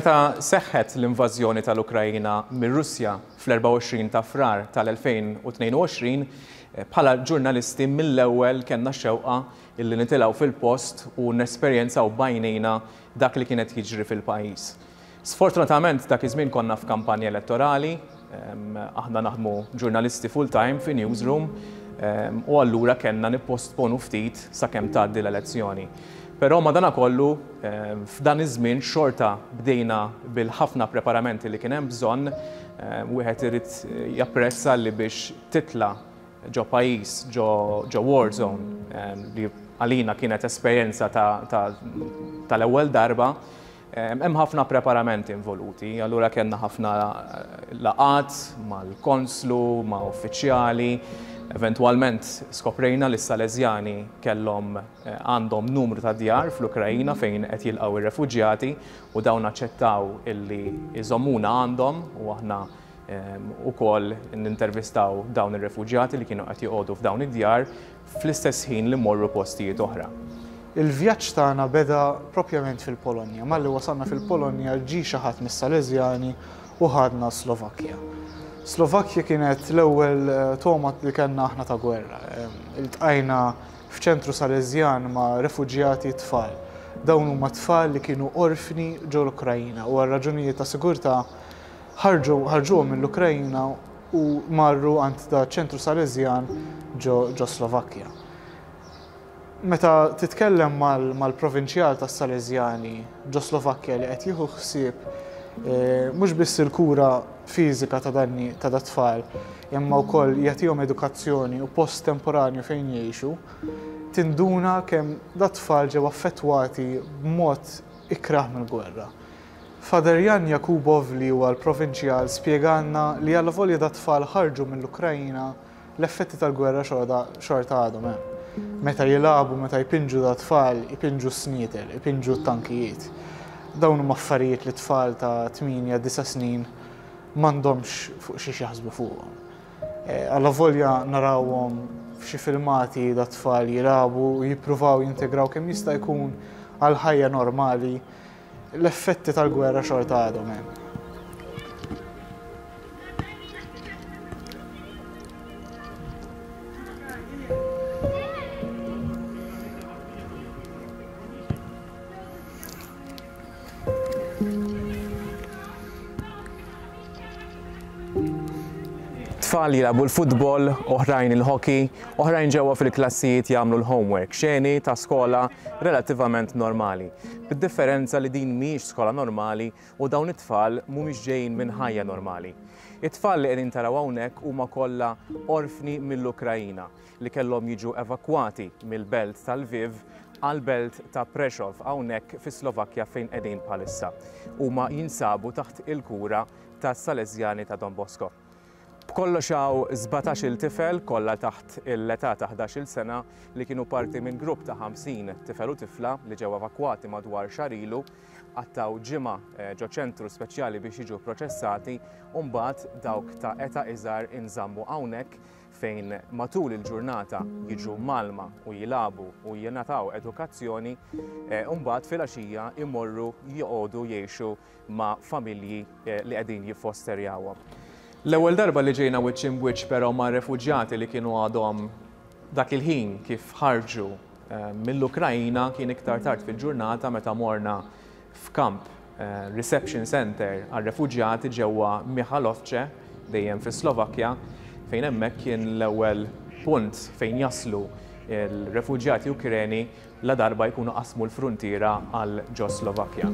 Meta seħħet l-invażjoni tal-Ukraina mir-Russja fl-24 ta' Frar tal-2022, bħala ġurnalisti mill-ewwel kellna x-xewqa illi nitilgħu fil-post u nesperjenzaw b'għajnejna dak li kien qed jiġri fil-pajjiż. Sfortunatament dak iż-żmien konna f'kampanja elettorali, aħna naħdmu ġurnalisti full-time fi newsroom u allura kellna nippostponu ftit sakemm tgħaddi l-elezzjoni. Però madanakollu f'dan iż-żmien xorta bdejna bil-ħafna preparamenti li kien hemm bżonn, wieħed irid japprezza li biex titla' ġo pajjiż, ġo war zone, li għalina kienet esperjenza tal-ewwel darba, Hemm ħafna preparamenti involuti, allura kellna ħafna laqgħat mal-konslu, ma' uffiċjali. Eventwalment skoprejna li s-Salesjani kellhom għandhom numru ta' djar fl-Ukraina fejn qed jilqgħu r-refuġjati u dawn aċċettaw illi jżommuna għandhom u aħna ukoll nintervistaw dawn ir-refuġjati li kienu qed joqogħdu f'dawn id-djar fl-istess ħin li mmorru postijiet oħra. Il-vjaġġ tagħna beda propjament fil-Polonja. Malli wasalna fil-Polonja ġie xi ħadd mis-Salesjani u ħadna s-Slovakkja. Slovakkja kienet l-ewwel togħma li kellna aħna ta' gwerra. Iltqajna f'ċentru Salesjan ma' refuġjati tfal. Dawn huma tfal li kienu orfni ġol-Ukrajina u għal raġunijiet ta' sigurtà ħarġu ħarġuhom mill-Ukrajina u marru għand da ċentru Salesjan ġo ġo Slovakkja. Meta titkellem mal-provinċjal tas-Salesjani ġo Slovakkja li qed jieħu ħsieb mhux biss il-kura fiżika ta' danni ta' dat-tfal, imma wkoll jagħtihom edukazzjoni u post temporanju fejn jgħixu, tinduna kemm dat-tfal ġew affettwati b'mod ikrah mill-gwerra. Father Jan Jakubov li huwa l-provinċjal spjegalna li allavolja dat-tfal ħarġu mill-Ukraina, l-effetti tal-gwerra xorta xorta għadhom hemm. Meta jilagħbu, meta jpinġu dat-tfal, ipinġu s-snieter, ipinġu t-tankijiet. Dawn huma affarijiet li tfal ta' tmienja, disa' snin m'għandhomx fuq xiex jaħsbu fuqhom. Allavolja narawhom f'xi filmati dat-tfal jilagħbu u jippruvaw jintegraw kemm jista' jkun għall-ħajja normali, L-effetti tal-gwerra xorta għadhom hemm. Tfal jilagħbu l-futbol, oħrajn il-hockey, oħrajn ġewwa fil-klassijiet jagħmlu l-homework, xeni ta' skola relattivament normali. Bid-differenza li din mhijiex skola normali u dawn it-tfal mhumiex ġejjin minn ħajja normali. It-tfal li qegħdin taraw hawnhekk huma kollha orfni mill-Ukraina li kellhom jiġu evakwati mill-belt ta' Lviv għall-belt ta' Prešov hawnhekk fis-Slovakkja fejn qegħdin bħalissa. Huma jinsabu taħt il-kura tas-Salesjani ta' Don Bosco. B'kollox hawn sbatax-il tifel, kollha taħt l-età ta' ħdax-il sena, li kienu parti minn grupp ta' 50 tifel u tifla li ġew evakwati madwar xahar ilu, qattgħu ġimgħa ġo ċentru speċjali biex jiġu pproċessati u mbagħad dawk ta' età iżgħar inżammu hawnhekk fejn matul il-ġurnata jiġu mgħallma u jilagħbu u jingħataw edukazzjoni u mbagħad filgħaxija jmorru joqogħdu jgħixu ma' familji li qegħdin jiffosterjawhom. L-ewwel darba li ġejna wiċċ imb'wiċċ però ma' refuġjati li kienu għadhom dak il-ħin kif ħarġu mill-Ukraina kien iktar tard fil-ġurnata meta morna f'kamp reception centre għar-refuġjati ġewwa Michalovce, dejjem fis-Slovakkja, fejn hemmhekk kien l-ewwel punt fejn jaslu l-refuġjati Ukreni ladarba jkunu qasmu l-fruntiera għal ġo Slovakkja.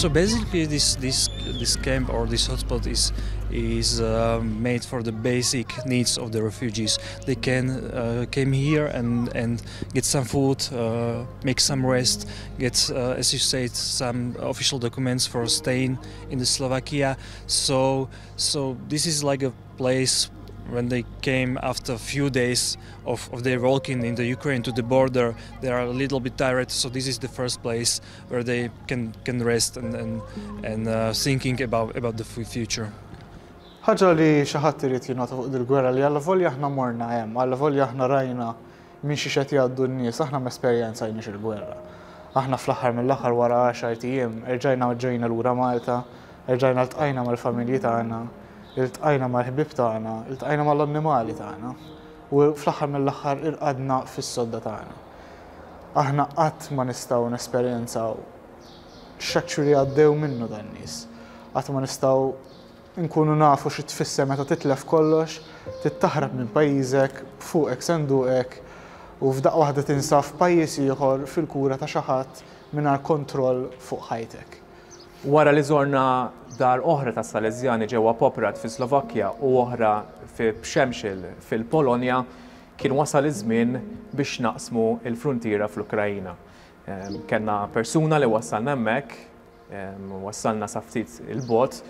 So basically this, this, this camp or this hotspot is, is uh, made for the basic needs of the refugees. They can uh, came here and, and get some food, uh, make some rest, get, uh, as you said, some official documents for staying in the Slovakia. So, so this is like a place When they came after a few days of, of their walking in the Ukraine to the border, they are a little bit tired. So this is the first place where they can, can rest and, and, and uh, thinking about, about the future. Ħaġa li xi ħadd irid jinnota fuq dil-gwerra li allavolja aħna morna hemm, allavolja aħna rajna minn xiex qed jgħaddu n-nies, aħna ma esperjenzajniex il-gwerra. Aħna fl-aħħar mill-aħħar wara għaxart ijiem erġajna ġejna lura Malta, erġajna ltqajna mal-familji tagħna, iltqajna mal-ħbieb tagħna, iltqajna mal-annimali tagħna u fl-aħħar mill-aħħar irqadna fis-sodda tagħna. Aħna qatt ma nistgħu nesperjenzaw x'actually għaddew minnu dan-nies. Qatt ma nistgħu nkunu nafu xi tfisser meta titlef kollox, trid taħrab minn pajjiżek, b'fuqek senduqek u f'daqqa waħda tinsab f'pajjiż ieħor fil-kura ta' xi ħadd mingħajr kontroll fuq ħajtek. Wara li żorna dar oħra tas-Salesjani ġewwa Poprad fis-Slovakkja u oħra fi Przemyśl fil-Polonja, kien wasal iż-żmien biex naqsmu l-fruntiera fl-Ukraina. Kellna persuna li wassalna hemmhekk, Wassalna sa ftit 'il bogħod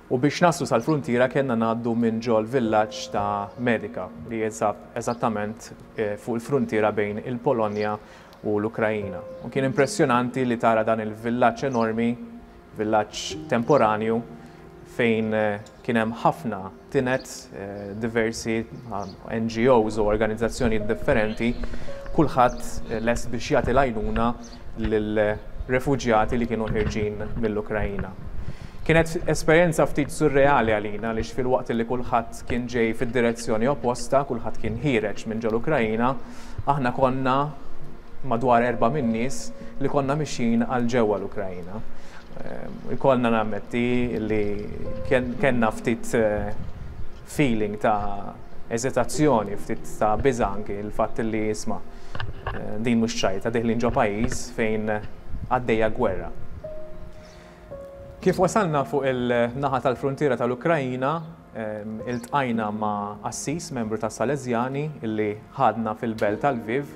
u biex naslu sal-fruntiera kellna ngħaddu minn ġol-villaġġ ta' Medyka li jinsab eżattament fuq il-fruntiera bejn il-Polonja u l-Ukraina. U kien impressjonanti li tara dan il-villaġġ enormi, villaġġ temporanju, fejn kien hemm ħafna tined, diversi NGOs u organizzazzjonijiet differenti, kulħadd lest biex jagħti l-għajnuna lill-refuġjati li kienu ħirġin mill-Ukraina. Kienet esperjenza ftit surreali għalina għaliex filwaqt li kulħadd kien ġej fid-direzzjoni opposta, kulħadd kien ħiereġ minn ġol-Ukraina, aħna konna madwar 4 min-nies li konna mixjin għal ġewwa l-Ukraina. Ikollna nammetti li kellna ftit feeling ta' eżitazzjoni, ftit ta' biża' anki l-fatt li isma' din mhux ċajta, deħlin ġo pajjiż fejn għaddejja gwerra. Kif wasalna fuq il-naħa tal-fruntiera tal-Ukrajina, iltqajna ma' qassis, membru tas-Salesjani, illi ħadna fil-belt ta' Lviv,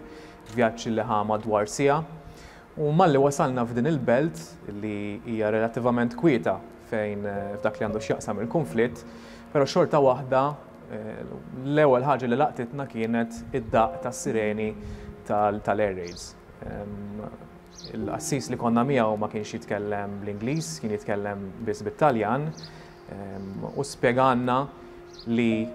vjaġġ li ħa madwar siegħa. U malli wasalna f'din il-belt, li hija relattivament kwieta fejn f'dak li għandu x'jaqsam il-kunflitt, però xorta waħda l-ewwel ħaġa li laqtitna kienet id-daqq tas-sireni tal-air raids. Il-qassis li konna miegħu ma kienx jitkellem bl-Ingliż, kien jitkellem biss bit-Taljan, u spjegalna li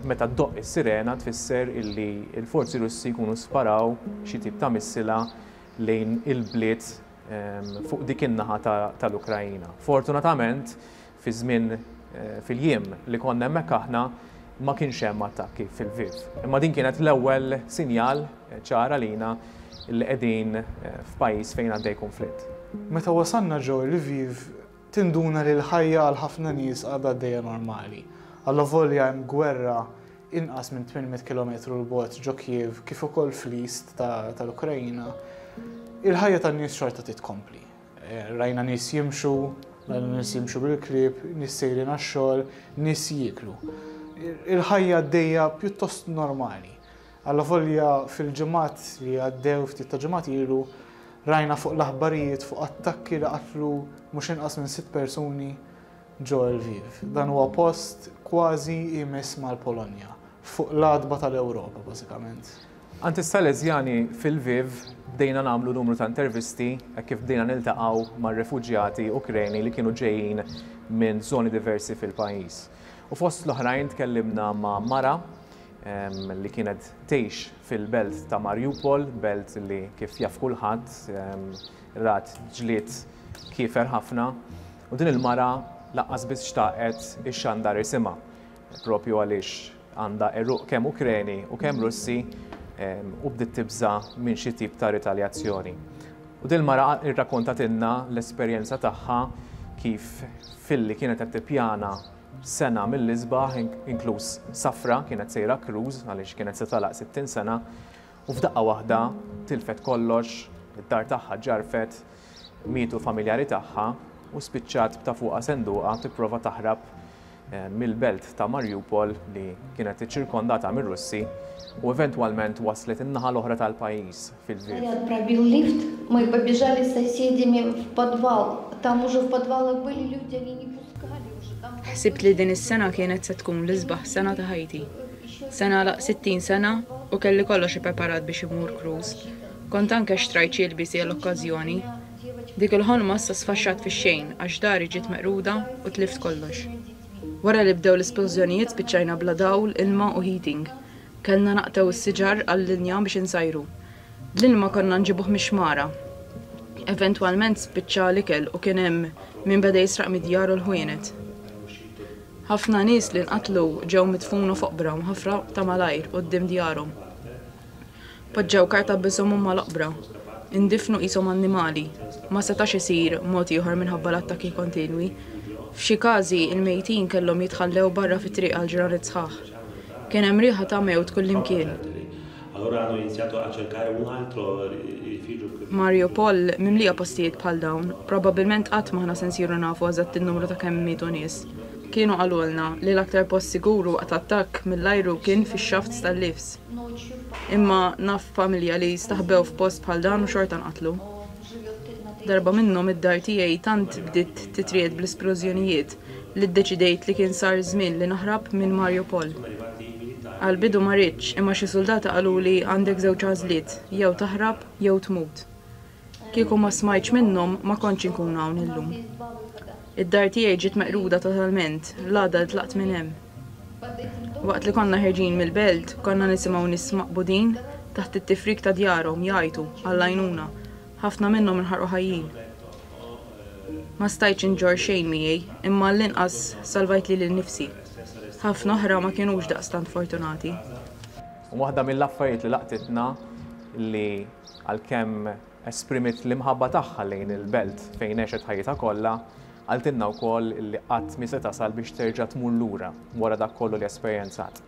meta ddoqq is-sirena tfisser illi l-forzi Russi jkunu sparaw xi tip ta' missila lejn il-bliet fuq dik in-naħa tal-Ukraina. Fortunatament, fi żmien fil-jiem li konna hemmhekk aħna ma kienx hemm attakki fi Lviv. Imma din kienet l-ewwel sinjal ċar għalina li qegħdin f'pajjiż fejn għaddej kunflitt. Meta wasalna ġo Lviv Tinduna li l-ħajja għal ħafna nies għadha għaddejja normali. Allavolja hemm gwerra inqas minn 800 kilometru 'l bogħod ġo Kiev kif ukoll fl-East tal-Ukraina, il-ħajja tan-nies xorta trid tkompli. Rajna nies jimxu, rajna nies jimxu bil-klieb, nies sejrin għax-xogħol, nies jieklu. Il-ħajja għaddejja pjuttost normali. Allavolja fil-ġimgħat li għaddew, ftit ta' ġimgħat ilu, rajna fuq l-aħbarijiet fuq attakki li qatlu mhux inqas minn sitt persuni ġo Lviv. Dan huwa post kważi jmiss mal-Polonja, fuq l-għatba tal-Ewropa bażikament. Għand is-Salesjani fi Lviv bdejna nagħmlu numru ta' intervisti hekk kif bdejna niltaqgħu mar-refuġjati Ukreni li kienu ġejjin minn żoni diversi fil-pajjiż. U fost l-oħrajn tkellimna ma' mara li kienet tgħix fil-belt ta' Mariupol, belt li kif jaf kulħadd rat ġlied kiefer ħafna, u din il-mara lanqas biss xtaqet ixxandar isimha, propju għaliex għandha għeruq kemm Ukreni u kemm Russi u bdiet tibża' minn xi tip ta' ritaljazzjoni. U din il-mara rrakkontatilna l-esperjenza tagħha kif filli kienet qed tippjana Sena mill-isbaħ, inkluż safra, kienet sejra cruise għaliex kienet se tagħlaq 60 sena, u f'daqqa waħda tilfet kollox, id-dar tagħha ġġarfet, mietu l-familjari tagħha u spiċċat b'ta' fuqha senduqa tipprova taħrab mill-belt ta' Mariupol li kienet iċċirkondata mir-Russi u eventwalment waslet in-naħa l-oħra tal-pajjiż fi Lviv. Снаряд пробил лифт, мы побежали с соседями в подвал. Там уже в подвалах были люди, они не пускали уже. Там Ħsibt li din is-sena kienet se tkun l-isbaħ sena ta' ħajti. Se nagħlaq 60 sena u kelli kollox ippreparat biex immur cruise. Kont anke xtrajt xi ilbiesi għall-okkażjoni. Dik il-ħolma issa sfaxxat fix-xejn għax dari ġiet meqruda u tlift kollox. Wara li bdew l-isplużjonijiet spiċċajna bla dawl, ilma u heating. Kellna naqtgħu s-siġar għall-linja biex insajru. L-ilma konna nġibuh mix-xmara. Eventwalment spiċċa l-ikel u kien hemm min beda jisraq mid-djar u l-ħwienet. Ħafna nies li nqatlu ġew midfuna f'oqbra mħaffra ta' malajr quddiem djarhom. Poġġew karta b'isimhom mal-oqbra. Indifnu qishom annimali. Ma setax isir mod ieħor minħabba l-attakki kontinwi. F'xi każi, il-mejtin kellhom jitħallew barra fit-triq għal ġranet sħaħ. Kien hemm riħa ta' mewt kullimkien. Mariupol mimlija postijiet bħal dawn. Probabbilment qatt m'aħna se nsiru nafu eżatt in-numru ta' kemm mietu nies. Kienu qalulna li l-aktar post sigur waqt attakk mill-ajru kien fix-shafts tal-lifts. Imma naf familja li staħbew f'post bħal dan u xorta nqatlu. Darba minnhom id-dar tiegħi tant bdiet titriegħed bl-isplużjonijiet li ddeċidejt li kien sar żmien li naħrab minn Mariupol. Għall-bidu ma ridtx, imma xi suldati qaluli għandek żewġ għażliet, jew taħrab jew tmut. Kieku ma smajtx minnhom ma kontx inkun hawn illum. Id-dar tiegħi ġiet meqruda totalment l-għada li tlaqt minn hemm. Waqt li konna ħerġin mill-belt, konna nisimgħu nies maqbudin taħt it-tifrik ta' djarhom jgħajtu għall-għajnuna, ħafna minnhom inħarqu ħajjin. Ma stajtx inġorr xejn miegħi, imma għall-inqas salvajt lili nnifsi. Ħafna oħra ma kinux daqstant fortunati. U waħda mill-affarijiet li laqtitna li għalkemm esprimiet l-imħabba tagħha lejn il-belt fejn għexet ħajjitha kollha, qaltilna wkoll li qatt mhi se tasal biex terġa' tmur lura wara dak kollu li esperjenzat.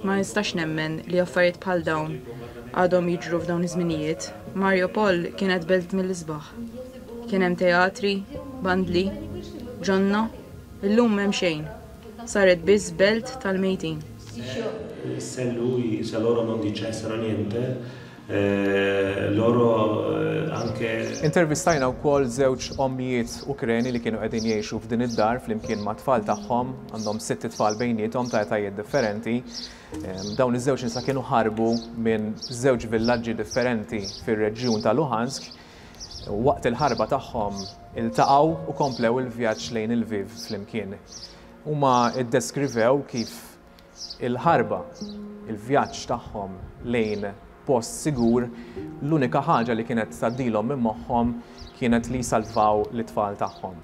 Ma nistax nemmen li affarijiet bħal dawn għadhom jiġru f'dawn iż-żminijiet. Mariupol kienet belt mill-isbaħ. Kien hemm teatri, bandli, ġonna, illum m'hemm xejn. Saret biss belt tal-mejtin. Se lui, se loro non dicessero niente, loro anche. Intervistajna wkoll żewġ ommijiet Ukreni li kienu qegħdin jgħixu f'din id-dar flimkien mat-tfal tagħhom, għandhom sitt itfal bejniethom ta' etajiet differenti. Dawn iż-żewġ nisa kienu ħarbu minn żewġ villaġġi differenti fir-reġjun ta' Luhansk. Waqt il-ħarba tagħhom iltaqgħu u komplew il-vjaġġ lejn Lviv flimkien. Huma ddeskrivew kif il-ħarba, il-vjaġġ tagħhom lejn post sigur, l-unika ħaġa li kienet tgħaddilhom minn moħħhom kienet li jsalvaw lit-tfal tagħhom.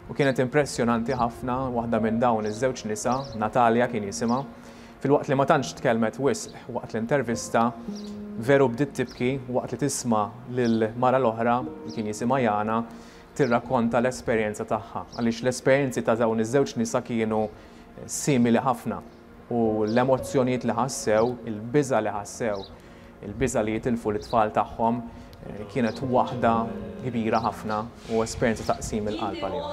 U kienet impressjonanti ħafna waħda minn dawn iż-żewġ nisa, Natalia kien jisimha, filwaqt li ma tantx tkellmet wisq waqt l-intervista, veru bdiet tibki waqt li tisma' lill-mara l-oħra, li kien jisimha Jana, tirrakkonta l-esperjenza tagħha, għaliex l-esperjenzi ta' dawn iż-żewġ nisa kienu simili ħafna u l-emozzjonijiet li ħassew, il-biża' li ħassew, il-biża' li jitilfu lit-tfal tagħhom kienet waħda kbira ħafna u esperjenza ta' qsim il-qalb għalihom.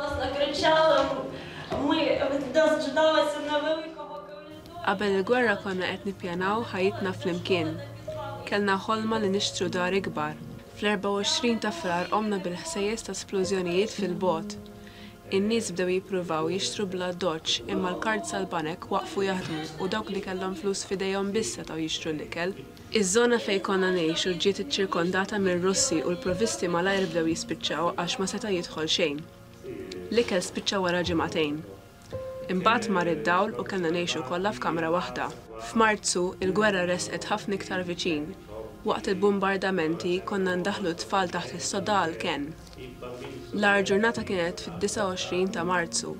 Qabel il-gwerra konna qed nippjanaw ħajjitna flimkien. Kellna ħolma li nixtru dar ikbar. Fl-24 ta' Frar qomna bil-ħsejjes ta' splużjonijiet fil-bogħod. In-nies bdew jippruvaw jixtru bl-addoċċ imma l-kards tal-banek waqfu jaħdmu u dawk li kellhom flus f'idejhom biss setgħu jixtru l-ikel. Iż-żona fejn konna ngħixu ġiet iċċirkondata mir-Russi u l-provvisti malajr bdew jispiċċaw għax ma seta' jidħol xejn. L-ikel spiċċa wara ġimagħtejn. Imbagħad mar id-dawl u kellna ngħixu kollha f'kamra waħda. F'Marzu, il-gwerra resqet ħafna iktar viċin. Waqt il-bumbardamenti konna ndaħħlu t-tfal taħt is-sodda għall-kenn. L-agħar ġurnata kienet fid-29 ta' Marzu.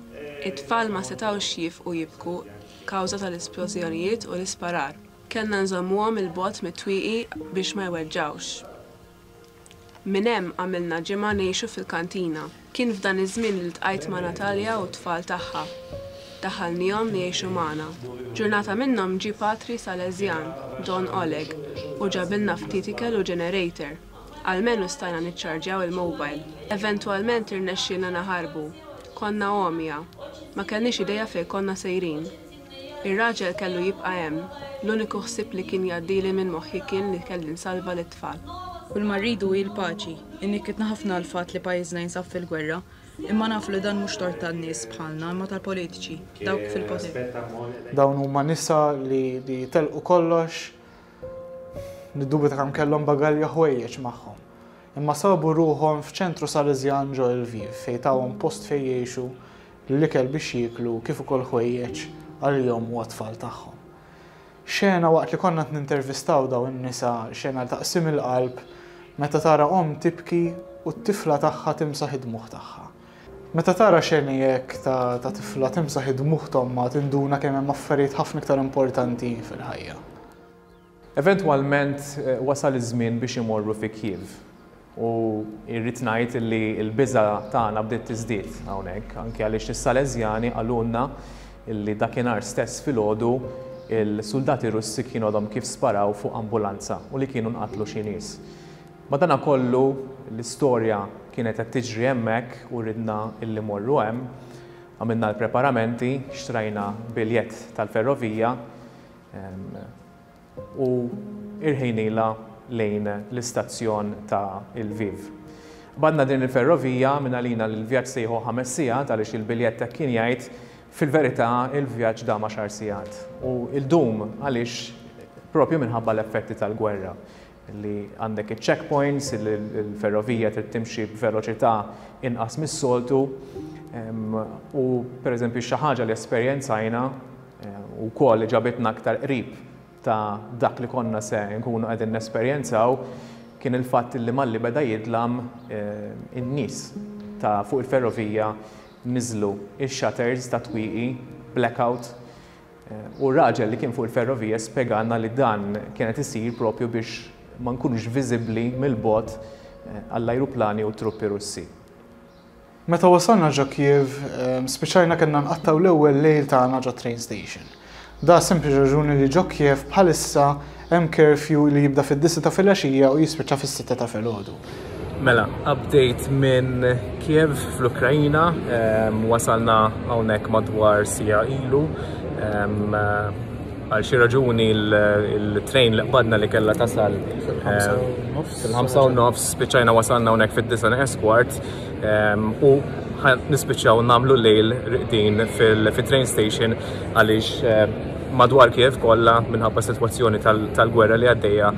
It-tfal ma setgħux jifqu jibku kawża tal-isplożjonijiet u l-isparar. Kellna nżommuhom 'il bogħod mit-twieqi biex ma jweġġgħux. Minn hemm għamilna ġimgħa ngħixu fil-kantina. Kien f'dan iż-żmien li ltqajt ma' Natalia u t-tfal tagħha. Daħħalniehom jgħixu magħna. Ġurnata minnhom ġie patri Salesjan, Don Oleg, u ġabilna ftit ikel u generator. Almenu stajna niċċarġjaw il-mobile. Eventwalment irnexxielna naħarbu. Konna għomja. Ma kellniex idea fejn konna sejrin. Ir-raġel kellu jibqa' hemm. L-uniku ħsieb li kien jgħaddili minn moħħi kien li kelli nsalva lit-tfal. Kull ma rridu hi l-paċi. Innikkitna ħafna l-fatt li pajjiżna jinsab fil-gwerra. Imma nafu li dan mhux tort tan-nies bħalna imma tal-politiċi, dawk fil-poter. Dawn huma nisa li li telqu kollox, niddubita kemm kellhom bagalja ħwejjeġ magħhom. Imma sabu ruħhom f'ċentru Salesjan ġo Lviv fejn tawhom post fejn jgħixu, l-ikel biex jieklu kif ukoll ħwejjeġ għalihom u għat-tfal tagħhom. Xena waqt li konna qed nintervistaw dawn in-nisa, xena ta' qsim il-qalb meta tara omm tibki u t-tifla tagħha timsaħ id-dmugħ tagħha. Meta tara xeni hekk ta' ta' tifla timsaħ id-dmugħ t'ommha tinduna kemm hemm affarijiet ħafna iktar importanti fil-ħajja. Eventwalment wasal iż-żmien biex imorru fi Kiev. U irrid ngħid li l-biża' tagħna bdiet tiżdied hawnhekk, anke għaliex is-Salesjani qalulna li dakinhar stess filgħodu l-suldati Russi kienu għadhom kif sparaw fuq ambulanza u li kienu nqatlu xi nies. Madanakollu l-istorja kienet qed tiġri hemmhekk u ridna illi mmorru hemm. Għamilna l-preparamenti, xtrajna biljett tal-ferrovija, u irħejnilha lejn l-istazzjon ta' Lviv. Qbadna din il-ferrovija mingħalina li l-vjaġġ se jieħu ħames sigħat għaliex il-biljett hekk kien jgħid, fil-verità il-vjaġġ dam għaxar sigħat u ldum għaliex propju minħabba l-effetti tal-gwerra li għandek iċ-checkpoints, li l-ferrovija trid timxi b'veloċità inqas mis-soltu u pereżempju xi ħaġa li esperjenzajna u wkoll li ġabitna aktar qrib ta' dak li konna se nkunu qegħdin nesperjenzaw kien il-fatt li malli beda jidlam in-nies ta' fuq il-ferrovija niżlu x-shutters tat-twieqi, blackout, u r-raġel li kien fuq il-ferrovija spjegalna li dan kien qed isir propju biex ma nkunux viżibbli mill-bogħod għall-ajruplani u t-truppi Russi. Meta wasalna ġo Kiev, spiċċajna kellna nqattgħu l-ewwel lejl tagħna ġo train station. Da sempliċi raġuni li ġo Kiev bħalissa hemm curfew li jibda fid-disgħa ta' filgħaxija u jispiċċa fis-sitta ta' filgħodu. Mela, update minn Kiev fl-Ukrajina, wasalna hawnhekk madwar siegħa ilu. Għal xi raġuni l-train li qbadna li kellha tasal fil-5 u nofs spiċċajna wasalna hawnhekk fid-disa neqes kwart u nispiċċaw nagħmlu lejl riqdin fil-train station għaliex madwar Kiev kollha minħabba sitwazzjoni tal-gwerra li għaddejja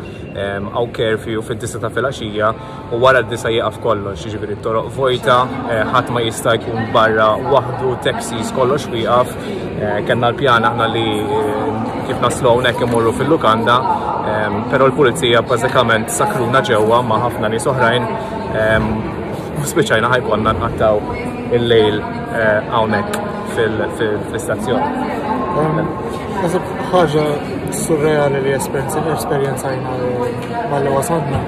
hawn curfew fid-disa ta' filgħaxija u wara d-disa jieqaf kollox, jiġifieri t-toroq vojta, eh, ħadd ma jista' jkun barra waħdu, taxis kollox wieqaf. Eh, kellna l-pjan aħna li eh, kif naslu hawnhekk imorru fil-lukanda, però l-pulizija bażikament sakruna ġewwa ma' ħafna nies oħrajn u spiċċajna ħajkonna nqattaw il-lejl hawnhekk fil-istazzjon. Nasib ħaġa surreali li esperjenzajna malli wasalna.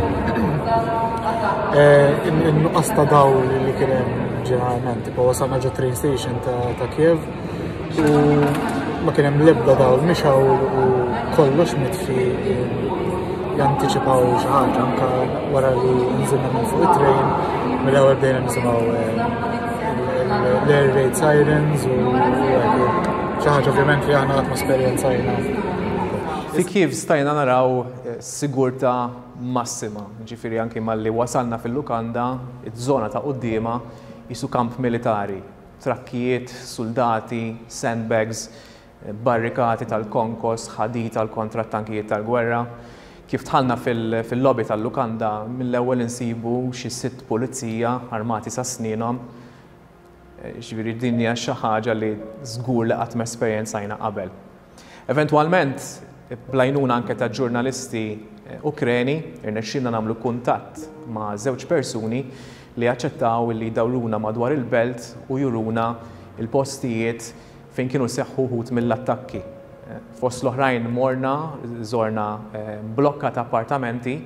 Eh, in-nuqqas ta' dawl li kien hemm ġeneralment, tipo wasalna ġo train station ta' Kiev u ma kien hemm l-ebda dawl mixawl u kollox mitfi jantiċipaw xi ħaġa anke wara li nżilna minn fuq it-train mill-ewwel bdejna nisimgħu eh, l-air raid sirens u xi ħaġa ovvjament li aħna qatt ma esperjenzajna. Fi Kiev stajna naraw eh, sigurtà massima, ġifieri anki malli wasalna fil-lukanda, iż-żona ta' quddiemha qisu kamp militari, trakkijiet, suldati, sandbags, barrikati tal-konkos, ħadid għal kontra t-tankijiet tal-gwerra. Kif dħalna fil-lobby tal-lukanda, mill-ewwel insibu xi sitt pulizija armati sa snienhom. Jiġifieri din hija xi ħaġa li żgur li qatt ma esperjenzajna qabel. Eventwalment, bl-għajnuna anke ta' ġurnalisti Ukreni, irnexxielna nagħmlu kuntatt ma' żewġ persuni li aċċettaw li jdawruna madwar il-belt u juruna l-postijiet fejn kienu seħħu wħud mill-attakki. Fost l-oħrajn morna żorna blokka ta' appartamenti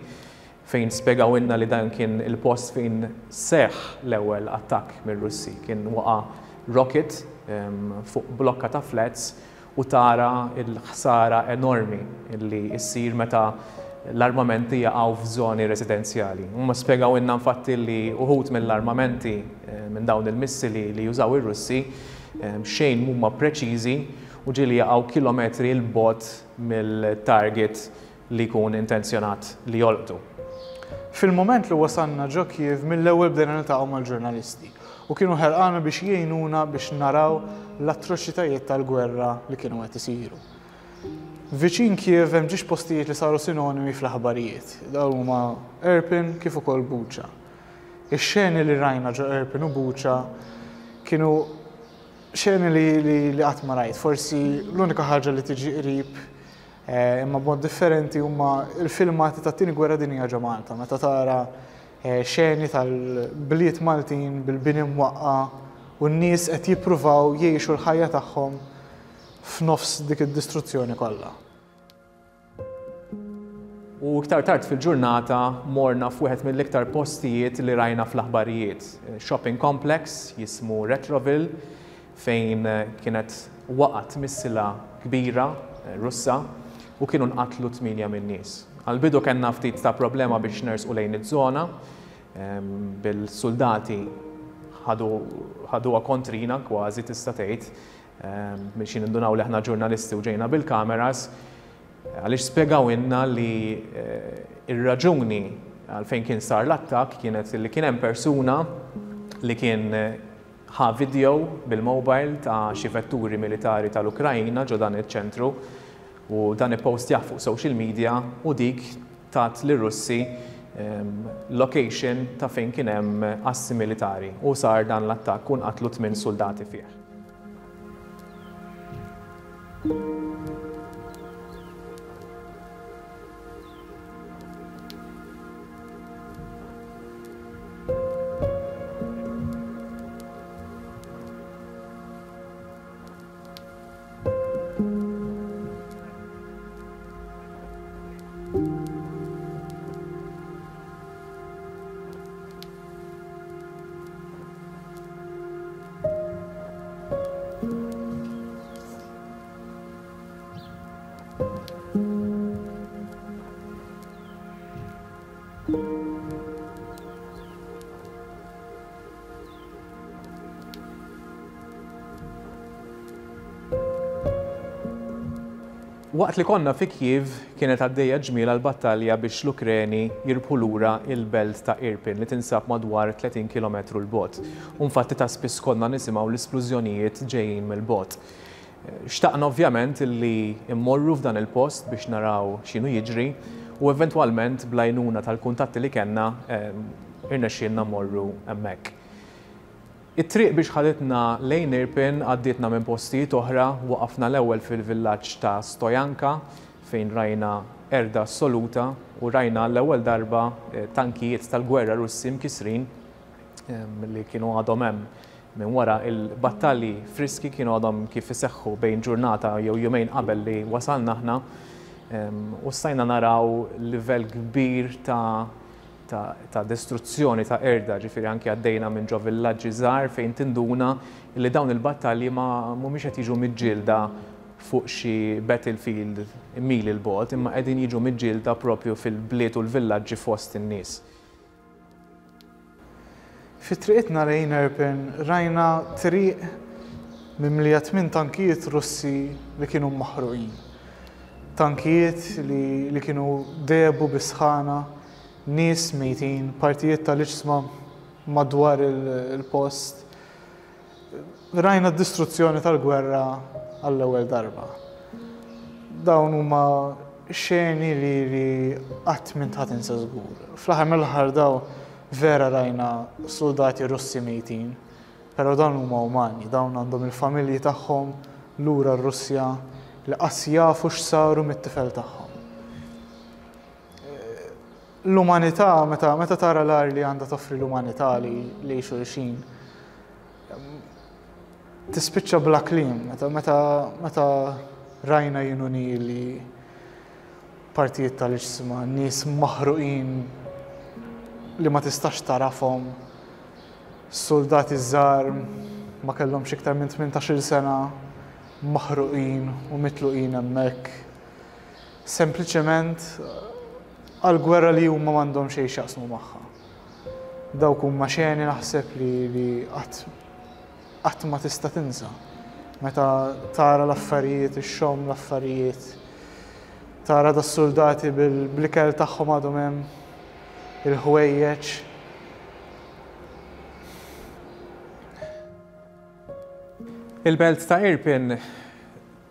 fejn spjegawilna li dan kien il-post fejn seħħ l-ewwel attakk mir-Russi. Kien waqa' rocket fuq blokka ta' flats u tara l-ħsara enormi li ssir meta l-armamenti jaqgħu f'żoni residenzjali. Huma spjegawilna infatti li uħud mill-armamenti minn dawn il-missili li jużaw ir-Russi xejn m'huma preċiżi u ġieli jaqgħu kilometri 'l bogħod mill-target li jkun intenzjonat li jolqtu. Fil-mument li wasalna ġo Kiev mill-ewwel bdejna niltaqgħu mal-ġurnalisti u kienu ħerqana biex jgħinuna biex naraw l-atroċitajiet tal-gwerra li kienu qed isiru. Viċin Kiev hemm ġiex postijiet li saru sinonimi fl-aħbarijiet. Dawn huma Irpin kif ukoll Bucha. Ix-xeni li rajna ġo Irpin u Bucha kienu xeni li li qatt ma rajt. Forsi l-unika ħaġa li tiġi qrib eh, imma b'mod differenti huma l-filmati tat-tieni gwerra dinjija ġo Malta, meta tara eh, xeni tal-bliet Maltin bil-bini mwaqqa u n-nies qed jippruvaw jgħixu l-ħajja tagħhom f'nofs dik id-distruzzjoni kollha. U iktar tard fil-ġurnata morna f'wieħed mill-iktar postijiet li rajna fl-aħbarijiet, shopping complex jismu Retroville fejn kienet waqgħet missila kbira Russa u kienu nqatlu tmienja min-nies. Għall-bidu kellna ftit ta' problema biex nersqu lejn iż-żona bil-suldati ħaduha kontrina kważi tista' tgħid biex jindunaw li aħna ġurnalisti u ġejna bil-kameras, għaliex spjegawilna li r-raġuni għalfejn kien sar l-attakk kienet li kien hemm persuna li kien ħa video bil-mobile ta' xi vetturi militari tal-Ukraina ġo dan iċ-ċentru u dan ippostjah fuq social media u dik tat lir-Russi location ta' fejn kien hemm assi militari u sar dan l-attakk u nqatlu tminn suldati fih. Waqt li konna fi Kyiv, kienet għaddejja ġmielha l-battalja biex l-Ukreni jirbħu lura l-belt ta' Irpin li tinsab madwar 30 kilometru 'l bogħod. U nfatti ta' spiss konna nisimgħu l-isplużjonijiet ġejjin mill-bogħod. Xtaqna ovvjament li mmorru f'dan il-post biex naraw x'inhu jiġri u eventwalment bl-għajnuna tal-kuntatti li kellna irnexxielna mmorru hemmhekk. It-triq biex ħaditna lejn Irpin għaddietna minn postijiet oħra, waqafna l-ewwel fil-villaġġ ta' Stojanka fejn rajna qerda assoluta u rajna għall-ewwel darba tankijiet tal-gwerra Russi mkissrin li kienu għadhom hemm minn wara l-battalji friski kienu għadhom kif iseħħu bejn ġurnata jew jumejn qabel li wasalna aħna u stajna naraw livell kbir ta' ta' distruzzjoni, ta' qerda, ġifieri anki għaddejna minn ġo villaġġi żgħar fejn tinduna li dawn il-battalji ma mhumiex qed jiġu miġġielda fuq xi battlefield mili 'l bogħod, imma qegħdin jiġu miġġielda proprju fil-bliet u l-villaġġi fost in-nies. Fi triqitna lejn Irpin rajna triq mimlija tminn tankijiet Russi li kienu maħruqin. Tankijiet li, li kienu dehbu bis-sħana, nies mejtin, partijiet tal-iġsma madwar il-post. Rajna d-distruzzjoni tal-gwerra għall-ewwel darba. Dawn huma xeni li li qatt m'int ħa tinsa żgur. Fl-aħħar mill-aħħar daw vera rajna soldati Russi mejtin, però dawn huma umani, dawn għandhom il-familji tagħhom lura r-Russja li qas jafu x'saru mit-tifel tagħhom. L-umanità, meta, meta tara l-agħar li għandha toffri l-umanità li lejn xulxin, tispiċċa bla kliem, meta, meta, meta rajna jien u li partijiet tal-iġsma, nies maħruqin li ma tistax tarafhom, soldati żgħar ma kellhomx iktar minn 18-il sena maħruqin u mitluqin hemmhekk. Sempliċement għal gwerra li huma m'għandhom xejn x'jaqsmu magħha. Dawk huma xeni naħseb li li qatt qatt ma tista' tinsa. Meta tara l-affarijiet, ixxomm l-affarijiet, tara das-suldati bil-ikel tagħhom għadhom hemm. il-ħwejjeġ. Il-belt ta' Irpin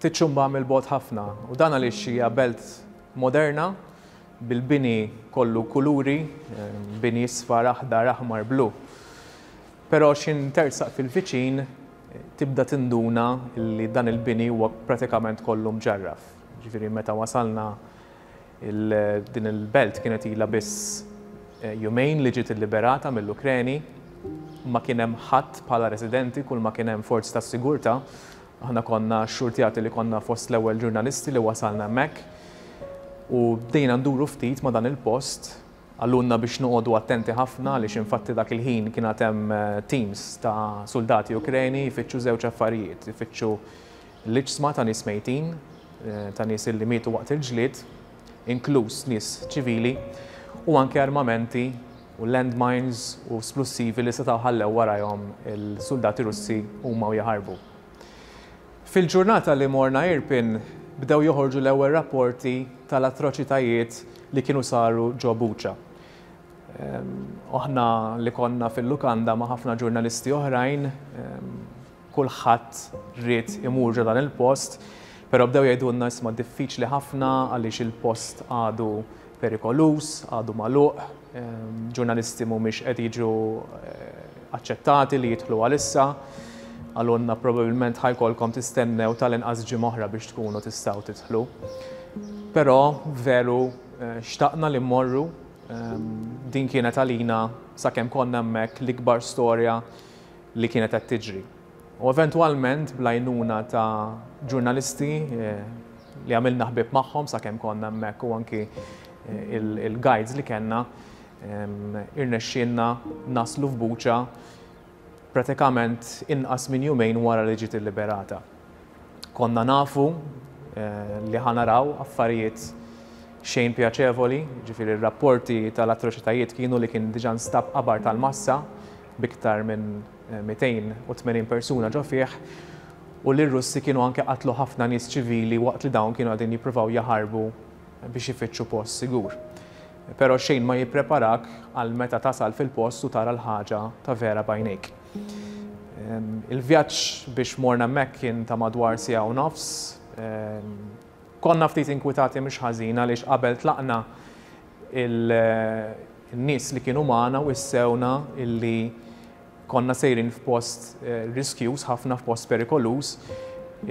tiċċumba mill-bogħod ħafna u dan għaliex hija belt moderna bil-bini kollu kuluri, bini isfar, aħdar, aħmar, blu. Però x'ħin tersaq fil-viċin tibda tinduna li dan il-bini huwa pratikament kollu mġarraf. Ġifieri meta wasalna din il-belt kienet ilha biss jumejn li ġiet illiberata mill-Ukreni, ma kien hemm ħadd bħala residenti, kull ma kien hemm forzi tas-sigurtà. Aħna konna xxurtjati li konna fost l-ewwel ġurnalisti li wasalna hemmhekk u bdejna nduru ftit ma' dan il-post. Qalulna biex noqogħdu attenti ħafna għaliex infatti dak il-ħin kien għad hemm teams ta' suldati Ukreni jfittxu żewġ affarijiet, ifittxu l-iġsma ta' nies mejtin, ta' nies illi mietu waqt il-ġlied, inkluż nies ċivili, u anke armamenti u landmines u splussivi li setgħu ħallew warajhom il-suldati Russi huma u jaħarbu. Fil-ġurnata li morna Irpin bdew joħorġu l-ewwel rapporti tal-atroċitajiet li kienu saru ġo Bucha. Aħna li konna fil-lukanda ma' ħafna ġurnalisti oħrajn, kulħadd ried imur ġo dan il-post, però bdew jgħidulna isma' diffiċli ħafna għaliex il-post għadu perikoluż, għadu magħluq, ġurnalisti mhumiex qed jiġu aċċettati li jidħlu għalissa. Qalulna probabbilment ħa jkollkom tistennew tal-inqas ġimgħa oħra biex tkunu tistgħu tidħlu. Però veru xtaqna li mmorru, din kienet għalina sakemm konna hemmhekk l-ikbar storja li kienet qed tiġri. U eventwalment bl-għajnuna ta' ġurnalisti li għamilna ħbieb magħhom sakemm konna hemmhekk u anki il-guides li kellna, irnexxielna naslu f'Bucha pratikament inqas minn jumejn wara li ġiet illiberata. Konna nafu li ħa naraw affarijiet xejn pjaċevoli, ġifieri r-rapporti tal-atroċitajiet kienu li kien diġà nstab qabar tal-massa b'iktar minn 280 persuna ġo fih u li r-Russi kienu anke qatlu ħafna nies ċivili waqt li dawn kienu qegħdin jippruvaw jaħarbu biex ifittxu post sigur. Però xejn ma jippreparak għal meta tasal fil-post u tara l-ħaġa ta' vera b'għajnejk. Il-vjaġġ biex morna hemmhekk kien ta' madwar siegħa u nofs. Konna ftit inkwitati mhux ħażin għaliex qabel tlaqna il-nies li kienu magħna wissewna illi konna sejrin f'post riskjuż ħafna, f'post perikoluż,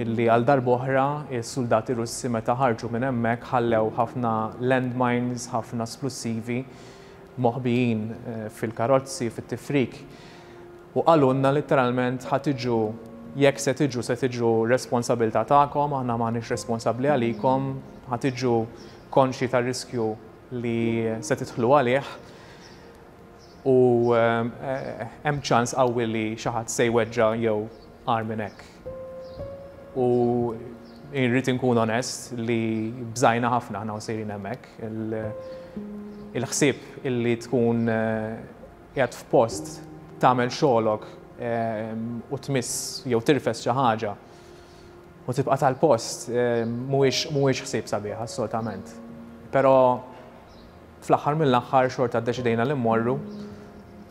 illi għal darb'oħra s-suldati Russi meta ħarġu minn hemmhekk ħallew ħafna landmines, ħafna splussivi moħbijin fil-karozzi, fit-tifrik. U qalulna litteralment ħa tiġu, jekk se tiġu, se tiġu responsabilità tagħkom, aħna m'aħniex responsabbli għalikom, ħa tiġu konxji tar-riskju li se tidħlu għalih u hemm ċans qawwi li xi ħadd se jweġġa' jew agħar minn hekk. U irrid inkun onest li bżajna ħafna aħna u sejrin hemmhekk. Il-ħsieb illi tkun qiegħed f'post tagħmel xogħlok u tmiss jew tirfes xi ħaġa u tibqa' tal-post mhuwiex mhuwiex ħsieb sabiħ assolutament. Però fl-aħħar mill-aħħar xorta ddeċidejna li mmorru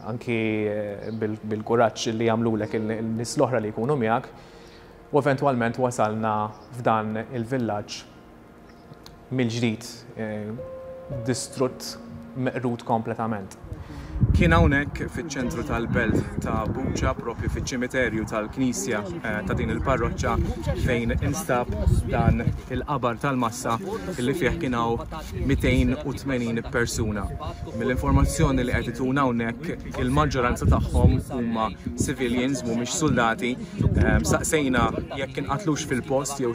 anki bil-kuraġġ li jagħmlulek in-nies l-oħra li jkunu miegħek u eventwalment wasalna f'dan il-villaġġ mill-ġdid distrutt, meqrud kompletament. Kien hawnhekk fiċ-ċentru tal-belt ta' Bucha, propju fiċ-ċimiterju tal-knisja ta' din il-parroċċa fejn instab dan il-qabar tal-massa li fih kien hawn 280 persuna. Mill-informazzjoni li qed ituna hawnhekk il-maġġoranza tagħhom huma civilians mhumiex suldati. Saqsejna jekk inqatlux fil-post jew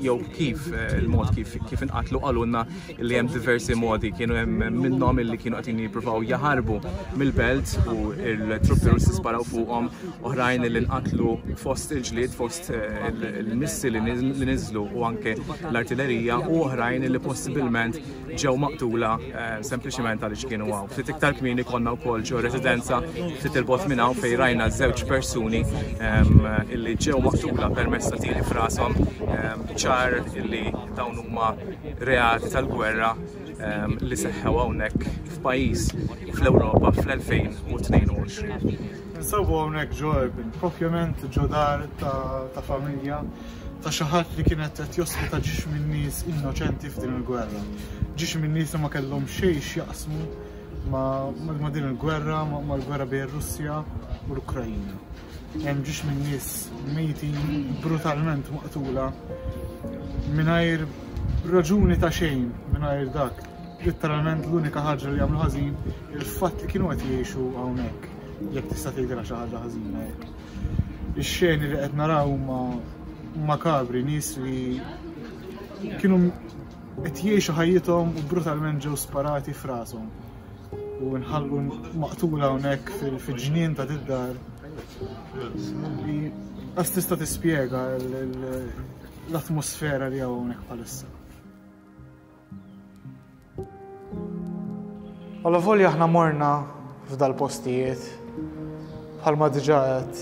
jew kif il-mod kif kif inqatlu qalulna li hemm diversi modi kienu hemm minnhom illi kienu qegħdin jippruvaw jaħarbu mill-belt u l-truppi Russi sparaw fuqhom, oħrajn li nqatlu fost il-ġlied fost il-missi li niżlu u anke l-artillerija u oħrajn li possibilment ġew maqtula sempliċement għaliex kienu hawn. Ftit iktar kmieni konna wkoll ġo residenza ftit il-bogħod minn hawn fejn rajna żewġ persuni illi ġew maqtula permezz ta' tiri f'rashom ċar illi dawn huma reati tal-gwerra. li seħħew hawnhekk f'pajjiż fl-Ewropa fl-2022. Ninsabu hawnhekk ġo Irpin, propjament ġo dar ta' familja ta' xi ħadd li kienet qed jospita ġiex minn nies innoċenti f'din il-gwerra. Ġiex minn nies li ma kellhom xejn x'jaqsmu ma' din il-gwerra, mal-gwerra bejn ir-Russja u l-Ukrajina. Hemm ġiex minn nies mejtin brutalment maqtula mingħajr raġuni ta' xejn, mingħajr dak. Litteralment l-unika ħaġa li għamlu ħażin il-fatt li kienu qed jgħixu hawnhekk, jekk tista' tgħidilha xi ħaġa ħażina hekk. Ix-xeni li qed naraw huma makabri, nies li kienu qed jgħixu ħajjithom u brutalment ġew sparati f'rashom u nħallu maqtula hawnhekk fil-ġnien ta' did-dar li qas tista' tispjega l-atmosfera li hawn hawnhekk bħalissa. Alla volja aħna morna f'dal-postijiet bħalma diġà għedt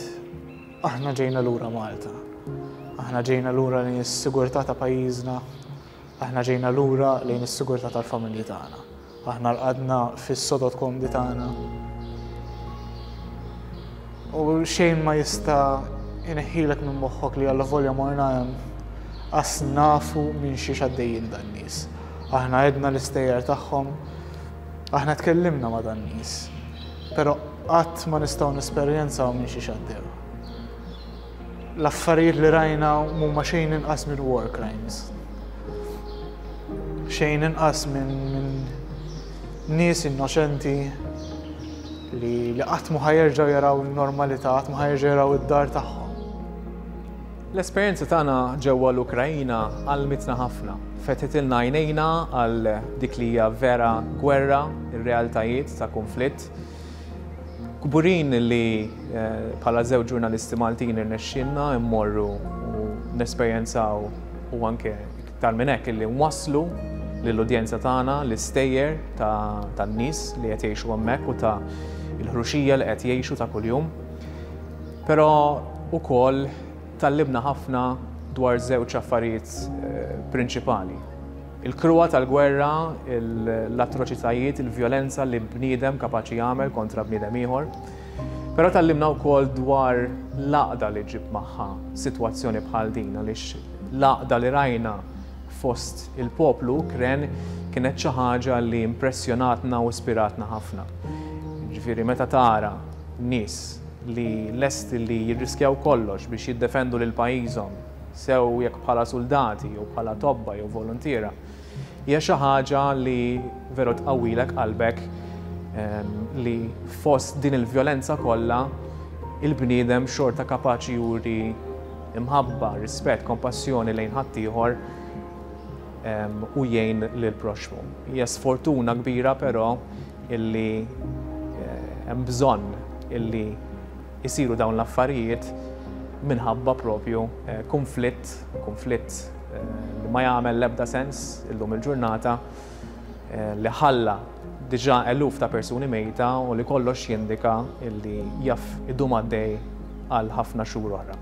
aħna ġejna lura Malta. Aħna ġejna lura lejn is-sigurtà ta' pajjiżna, aħna ġejna lura lejn is-sigurtà tal-familji tagħna. Aħna rqadna fis-sodod komdi tagħna. U xejn ma jista' ineħħilek minn moħħok li alla volja morna hemm qas nafu minn xiex għaddejjin dan nies. Aħna għedna l-istejjer tagħhom, aħna tkellimna ma' dan nies, però qatt ma nistgħu nesperjenzaw minn xiex għaddew. L-affarijiet li rajna mhuma xejn inqas minn war crimes. Xejn inqas minn min nies innoċenti li, li qatt ma ħajerġgħu jaraw in-normalità, qatt ma ħajerġgħu jaraw id-dar tagħhom. L-esperjenza tagħna ġewwa l-Ukraina għallmitna ħafna. Fetħitilna għajnejna għal dik li hija vera gwerra, ir-realtajiet ta' kunflitt. Kburin li bħala żewġ ġurnalisti Maltin irnexxielna mmorru u nesperjenzaw u anke iktar minn hekk illi nwasslu lill-udjenza tagħna l-istejjer tan-nies li qed jgħixu hemmhekk u ta' l-ħruxija li qed jgħixu ta' kuljum. Però ukoll tgħallimna ħafna dwar żewġ affarijiet prinċipali. Il-kruha tal-gwerra, l-atroċitajiet, il-vjolenza li bniedem kapaċi jagħmel kontra bniedem ieħor. Però tgħallimna wkoll dwar l-għaqda li ġġib magħha sitwazzjoni bħal din għaliex l-għaqda li rajna fost il-poplu Ukren kienet xi ħaġa li impressjonatna u ispiratna ħafna. Ġifieri meta tara nies li lesti li jirriskjaw kollox biex jiddefendu lil pajjiżhom, sew jekk bħala suldati jew bħala tobba jew voluntiera, hija xi ħaġa li veru tqawwilek qalbek li fost din il-vjolenza kollha il-bniedem xorta kapaċi juri imħabba, rispett, kompassjoni lejn ħaddieħor u jgħin lill-proxxmu. Hija sfortuna kbira però illi hemm bżonn illi Isiru dawn l-affarijiet minħabba propju kunflitt, kunflitt li ma jagħmel l-ebda sens illum il-ġurnata, li ħalla diġà eluf ta' persuni mejta u li kollox jindika li jaf idum għaddej għal ħafna xhur oħra.